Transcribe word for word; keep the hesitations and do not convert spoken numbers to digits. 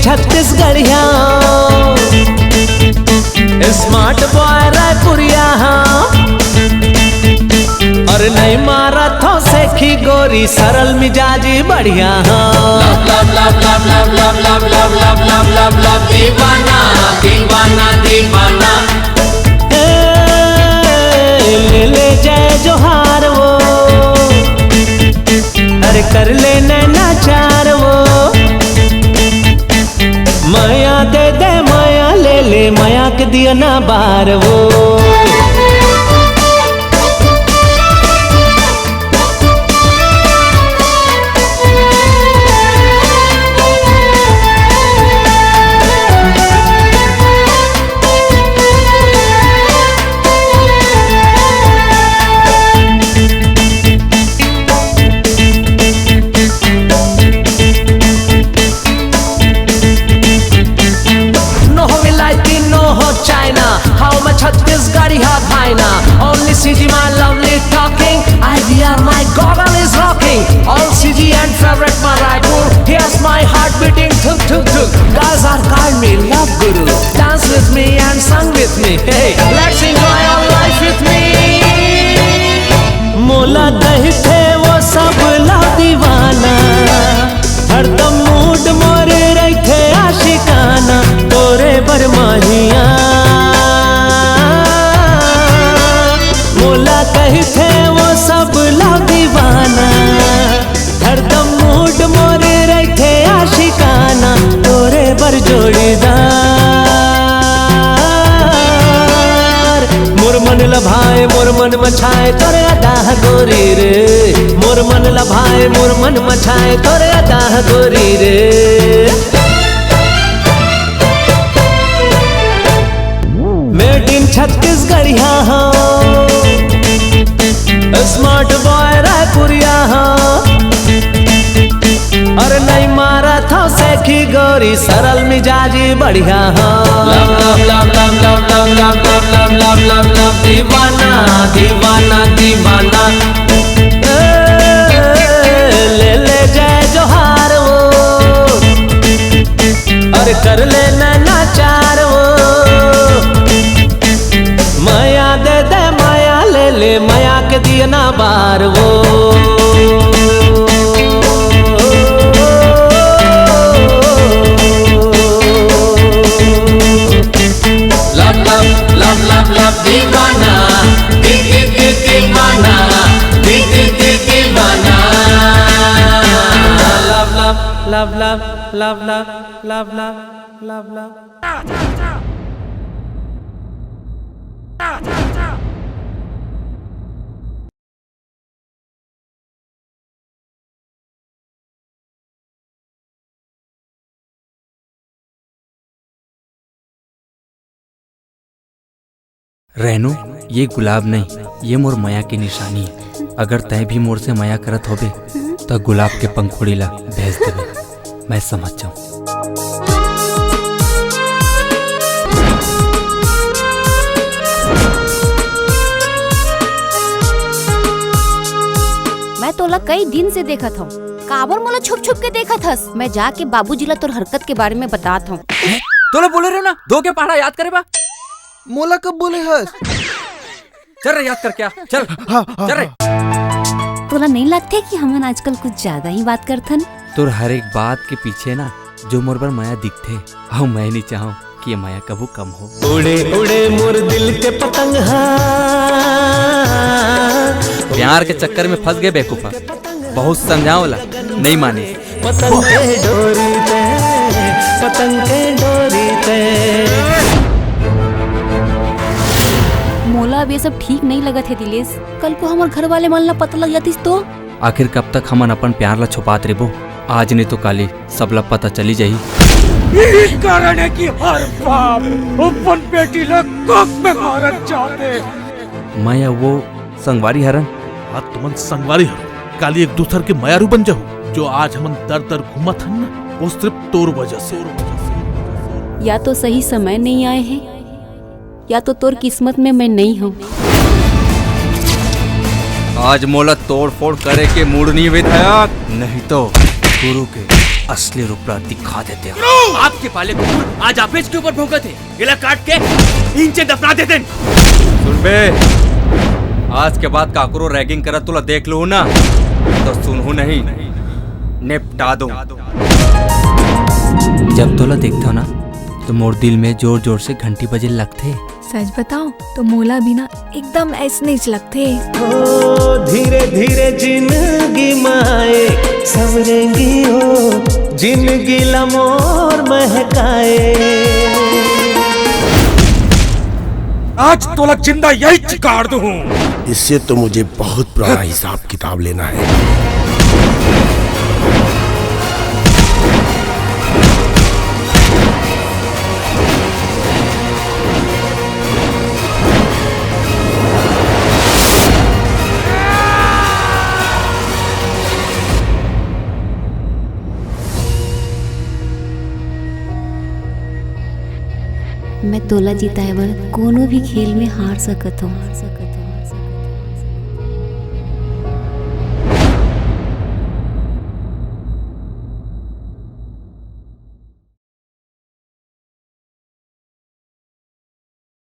छत्तीसगढ़िया, smart बॉय रायपुरिया, हाँ। अरे नहीं मारा थो सेखी गोरी, सरल मिजाजी बढ़िया, हाँ। लव लव लव लव लव लव लव लव लव लव लव लव दीवाना, दीवाना, दीवाना। ए, ले ले जय जोहार वो, अरे कर ले नैना चार वो। मया दे दे, मया ले ले, मया के दिया ना बार वो। No ho Vilaiti, no ho China. How much Chhattisgarhi ha bhaina? Only C G my lovely talking. I hear my goggle is rocking. All C G and favorite my Raipur. Here's my heart beating thuk thuk thuk. Guys are call me love guru. Dance with me and sing with me. Hey, let's enjoy our life with me. मोला कहिथे वो सब ला दीवाना, हरदम mood मोर रहिथे आशिकाना, तोरे बर माहिया। मोला कहिथे वो सब ला दीवाना, हरदम मूड मोर रहिथे आशिकाना, तोरे बर जोड़ीदार। मोर मन लभाए, मोर मन मछाए तोरे अदा गोरी रे। मोर मन लभाए, मोर मन मछाए तोरे अदा गोरी रे। Made in छत्तीसगढ़िया हो, स्मार्ट बॉय रायपुरिया हो। अरे नहीं मारा थो सेखी गोरी, सरल मिजाजी बढ़िया हो। लव लव लव लव लव लव लव लव लव लव लव लव दीवाना, दीवाना, दीवाना। ए, ले ले जय जोहार वो, अरे कर ले नैना चार वो। मया दे दे, मया ले ले, मया के दिया ना बार वो। लव लव लव लव लव दीवाना, दी दी दी दीवाना, दी दी दी दीवाना। लव लव लव लव लव लव लव लव लव लव। रेनू, ये गुलाब नहीं, ये मोर मया के निशानी है। अगर तय भी मोर से मया करत होबे, त गुलाब के पंखुड़ी ला भेज देबे, मैं समझ जाऊं। मैं तोला कई दिन से देखत हूँ, काबर मोला छुप छुप के देखत हस? मैं जाके बाबूजी ला तोर हरकत के बारे में बतात हूँ। तोला बोले रहे ना, दो के पहाड़ा याद करे बा। मोला कब बोले हस? चल रे, याद करके आ, चल। हाँ, हाँ, चल रे। हाँ। तोला नहीं लगते कि हमन आजकल कुछ ज्यादा ही बात करथन? तोर हर एक बात के पीछे ना जो मोर बर मया दिखथे, अउ मैं नहीं चाहूँ कि ये मया कभू कम हो। उड़े उड़े मोर दिल के पतंग हा। प्यार के चक्कर में फंस गए बेवकूफा, बहुत समझाओ ला, नहीं माने। पतंग के डोरी ते, पतंग के डोरी ते। मोला अब ये सब ठीक नहीं लगत है दिलेश। कल को हमर घर वाले मन ला पता लग जातिस तो? आखिर कब तक हमन अपन प्यार ला छुपात रहिबो? आज नहीं तो काली सबला पता चली जाही। यही कारण है कि हर बाप अपन बेटी ला कोख में मारत जाते। मैं या वो संगवारी हरन। हाँ, तुमन संगवारी हरन। काली एक दूसर के मयारू बन जाहू। जो आज हमन दर दर घूमत हन ना, वो सिर्फ तोर वजह से। या तो सही समय नहीं आए है, या तो तोर किस्मत में मैं नहीं हूँ। आज मोला तोड़ फोड़ करे के मूड नहीं विधायक, नहीं तो गुरु के असली रूप ला दिखा देते हो। आपके पाले कुकुर आज आप इसके ऊपर भौंकत हे। एला काट के इंचे दफना देते। सुन बे, आज के बाद काकरो रैगिंग करत तोला देख लूं ना, तो सुनहूं नहीं, निपटा दूं। जब तोला देखथव ना, तो मोर दिल में जोर जोर से घंटी बजे लगथे। सच बताओ तो मोला भी ना एकदम ऐसनेच लगथे। ओ धीरे धीरे जिंदगी माए, संवरेंगी ओ जिंदगी ला मोर महकाए। आज तोला जिंदा यही चिकाड़ दूं। इससे तो मुझे बहुत पुराना हिसाब किताब लेना है। मैं तोला जिताए बर कोनो भी खेल में हार सकत हूँ।